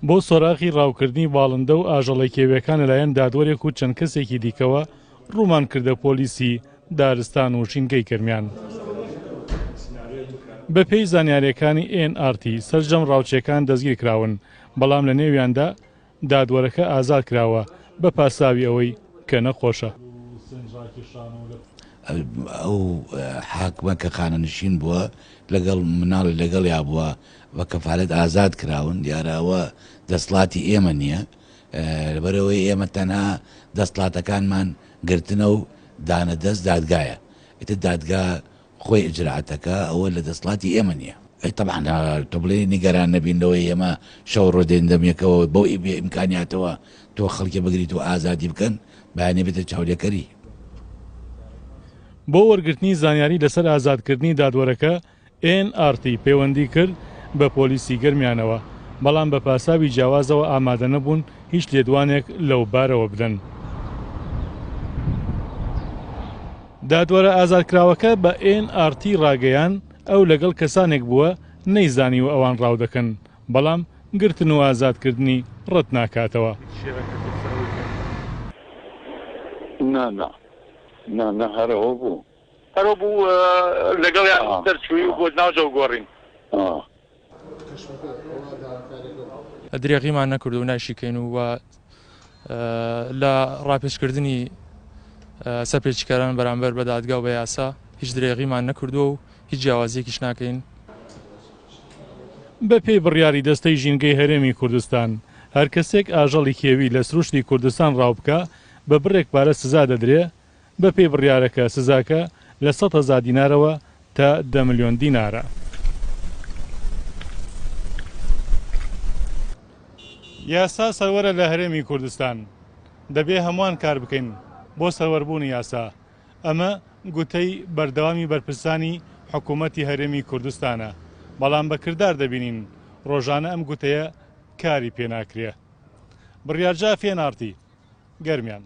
بۆ سۆراخی ڕاوکردنی باڵندە و ئاژەڵە کێویەکان لەلایەن دادوەرێک و چەند کەسێکی دیکەوە ڕوومان کردە پۆلیسی دارستان و ژینگەی گەرمیان. بەپێی زانیارییەکانی ئێن ئاڕ تی، سەرجەم ڕاوچییەکان دەستگیرکراون، بەڵام لەنێویاندا دادوەرەکە ئازاد کراوە بە پاساوی ئەوەی کە نەخۆشە. ئەو حاکمە کە خانەنشین بووە لەگەڵ مناڵی لەگەڵیا بووە بە کەفالەت ئازاد کراون، دیارە ئەوە دەسڵاتی ئێمە نییە، لەبەرئەوەی ئێمە تەنها دەسڵاتەکانمان گرتنە و دانە دەست دادگایە، ئیتر دادگا خۆی ئیجرائاتەکە ئەوە لە دەسڵاتی ئێمە نییە. ئەی تەبعەن تۆ بڵێی نیگەران نەبین لەوەی ئێمە شەو ڕۆ دێین دەمێکەوە بەو بێ ئیمکانیاتەوە تۆ خەڵکێ بگریت و ئازادی بکەن بەیانی بێتە چاولێکەری. بۆ وەرگرتنی زانیاری لەسەر ئازادکردنی دادوەرەکە، ئێن ئاڕ تی پەیوەندی کرد بە پۆلیسی گەرمیانەوە، بەڵام بە پاساوی جیاوازەوە ئامادەنەبوون هیچ لێدوانێک لەو بارەوە بدەن. دادوەرە ئازادکراوەکە بە ئێن ئاڕ تی ڕاگەیاند، ئەو لەگەڵ کەسانێک بووە نەیزانیوە ئەوان ڕاو دەکەن، بەڵام گرتن و ئازادکردنی ڕەت ناکاتەوە. نا نا نا نا هەر ئەوە بوو. هەر ئەوە بوو لەگەڵیان دەرچووی و بۆت ناو جەو گۆڕین. درێغیمان نەکردو و نایشیکەین و لە ڕاپێچکردنی سەرپێچیکەران بەرامبەر بە دادگا و بە یاسا هیچ درێغیمان نەکردووە و هیچ جیاوازیەکیش ناکەین. بەپێی بڕیاری دەستەی ژینگەی هەرێمی کوردستان، هەر کەسێک ئاژەڵی کێوی لە سروشتی کوردستان ڕاوبکا بە بڕێک پارە سزا دەدرێ، بەپێی بڕیارەکە سزاکە لە 100,000 دینارەوە تا دە ملیۆن دینارە. یاسا سەروەرە لە هەرێمی کوردستان، دەبێ هەمووان کار بکەین بۆ سەروەربوونی یاسا، ئەمە گوتەی بەردەوامی بەرپرسانی حکوومەتی هەرێمی کوردستانە، بەڵام بە کردار دەبینین ڕۆژانە ئەم گوتەیە کاری پێ ناکرێ. بڕیار جاف، ئێن ئاڕ تی، گەرمیان.